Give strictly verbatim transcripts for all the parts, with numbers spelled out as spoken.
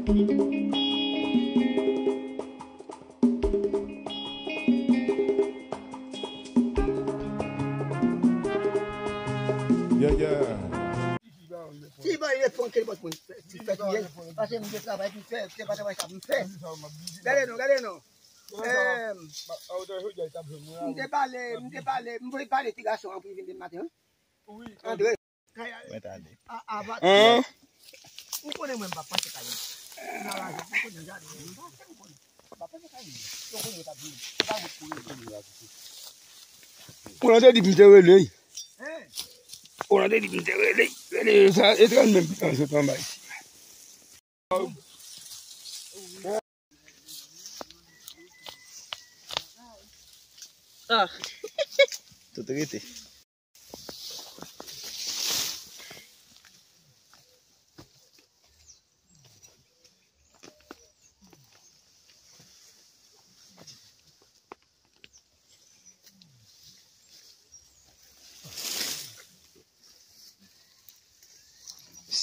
Yeah, yeah. Ti bò, li reponn ke li bò pou li fè, li fè, li fè, paske m gen travay pou m fè, se pa travay sa pou m fè. Gade non, gade non. Em, m te pale, m te pale, m voye pale ti gason an pou li vin demen maten, wi. Andre. Mwen tande. Hein? Ou konnen mwen m pa pase kay mwen. M nan lajè, ou konnen jaden mwen. M pa pase kay mwen. Ou konnen yo t ap vini. Ou pa wè kouri. Ou nan te di m te rele. Hein? Ou nan te di m te rele. Rele sa, etranj menm pikan sot anba isi. Ah. Tout rete.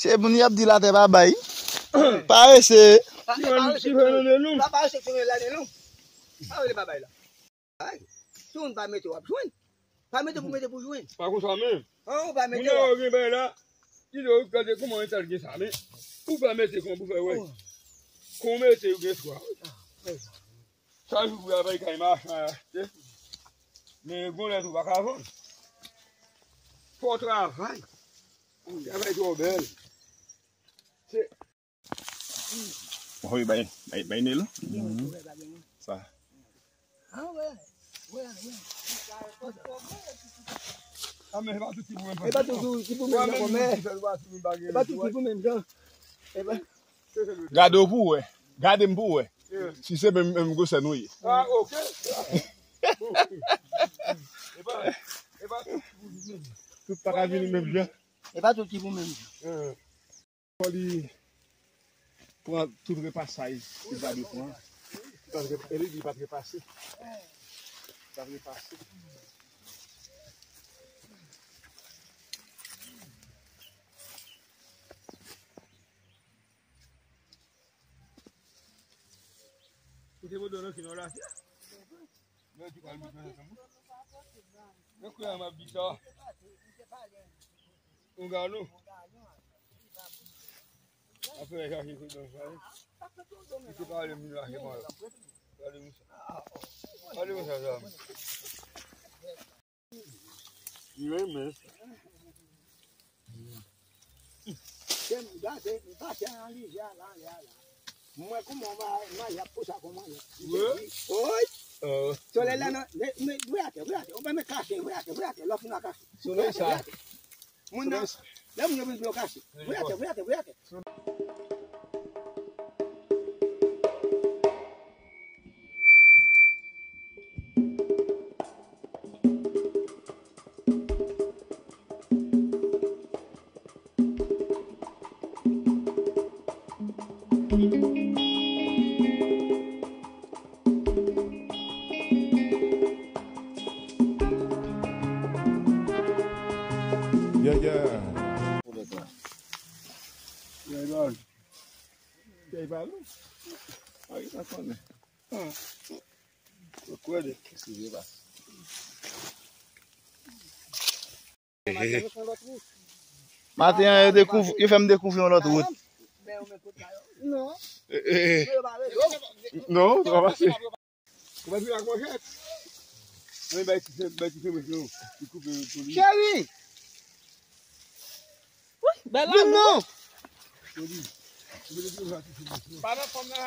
Se moun y ap di latè pa bay. Parese. Pa, pa, parese, pa, parese, pa, parese, pa, parese, pa, parese, pa, parese. Ay, si w pa mete, w ap jwenn. Pa mete pou mete pou jwenn. Pa konsa menm. An, ou pa mete, moun yo gen bay la. Li di w gade kòman etal gen sa, men ou pa mete kòman pou fè wè. Kon mete, ou gen swa. Sa jou pou y ap bay kay machan achte. Men gon lè tou pa ka vann. Fò travay. Travay twò bèl. Se Wi, bay, bay, bay Nel. Sa. Ah, men se pa tout ki pou menm. E pa tout ki pou menm jan, kòmè. E pa tout ki pou menm jan. E pa Gade w pou w wè. Gade m pou w wè. Si se menm, menm gwosè nou ye. Ah, ok. E pa, e pa tout ki pou menm jan. Tout pa ka vini menm jan. E pa tout ki pou menm jan. Fò li pran tout repasaj li ta dwe pran. Li pa t re-, e li di li pa t repase. Li pa t repase. Ou te mande nan ki non la? Mwen di pa l bezwen ansanm. Nan kounya m ap di sa. Yon galon. Apre chache kote nan sa. Li te pale m la, se pa la. Pale m sa. Pale m sa, sa. Li renmen. Gade, m pase nan rivyè a la, la, la. M wè kòman mwen, mwen y ap pouse kòman y ap. Wi. Oy! Solèy la nan, men, men, vwe atè, vwe atè. Ou pa met kache, vwe atè, vwe atè. Lè w fin la kache. Solèy sa. Moun nan, lè moun yo vin pou yo kache. Vwe atè, vwe atè, vwe atè. Yeah, yeah. Kèy pa lou. A, li pa konnen. Ou kwè de. Eskize pa. Maten an, yo dekouvri, yo fè m dekouvri yon lòt wout. Non. Eh, eh. Non, sa pa pase. Ou pa vin ak manchèt? Mwen bay ti, bay ti fè mwen non. Li koupe pou li. Cheri! Wi, bèl la non. Gade kòman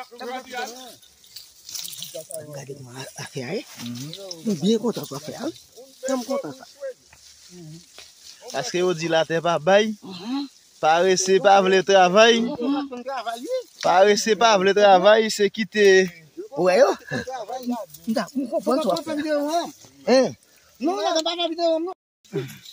afè a ye. M byen kontan sa fè a wi. Mwen kontan sa. Paske yo di latè pa bay. Parese pa vle travay. Parese pa vle travay, se kite. Ou wè yo? M ta, m konprann sa w ap fè. Hein? Non, non, pa fè videyo, non.